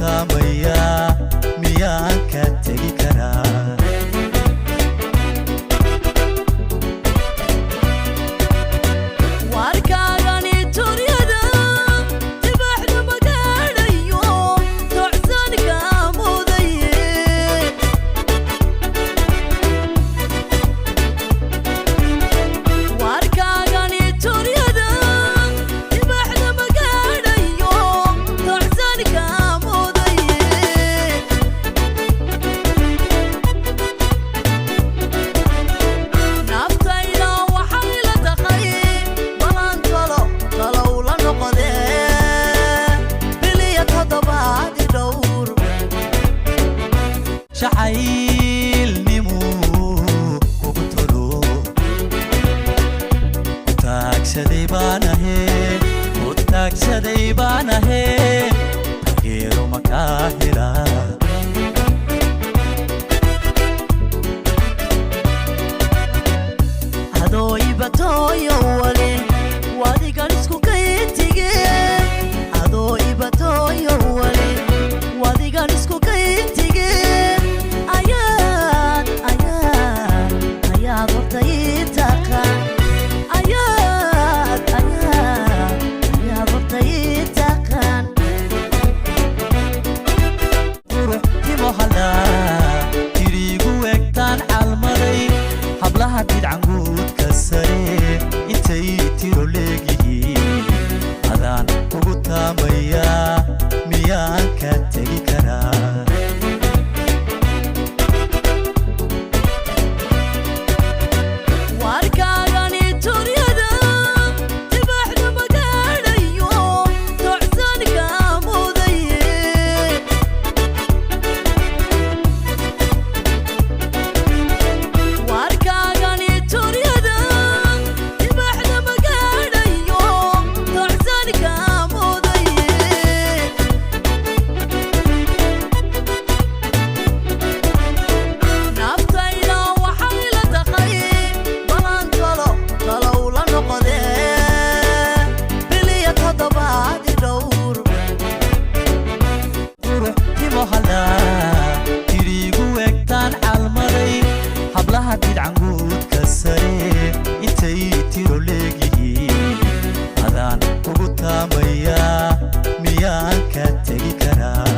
Taamayaa, miyaan ka tegi karaa? Warkaagani turyada dibaxda magaadhayo docsanka mudaye. Warkaagani turyada dibaxda magaadhayo docsanka mudaye. Naftayda waxay la taqay balan talo talow la noqodee biliya toddobaadi dhowr. Jacaylnimu kugu tolo, ku taagsaday baan ahe, ku taagsaday baan ahe, taageero makaa helaa? Adoo ibatooyo wale wadigan isku kaytige, adoo ibatooyo wale wadigan isku kaytige, ayaad ayaad ayaad horta ii taqaan, ayaad ayaad ayaad horta ii taqaan. Qurux timo hadhaa tiriigu egtaan calmaday, hablaha didcanguudka sare intay tiro leegyihiin, adaan kugu taamayaa, miyaan ka tegi karaa? Warkaagani turyada dibaxda magaadhayo docsanka mudaye. Warkaagani turyada dibaxda magaadhayo docsanka mudaye. Naftayda waxay la taqay balan talo talow la noqodee biliya toddobaadi dhowr. Qurux timo hadhaa tiriigu egtaan calmaday, hablaha didcanguudka sare intay tiro leegyihiin, adaan kugu taamayaa, miyaan ka tegi karaa?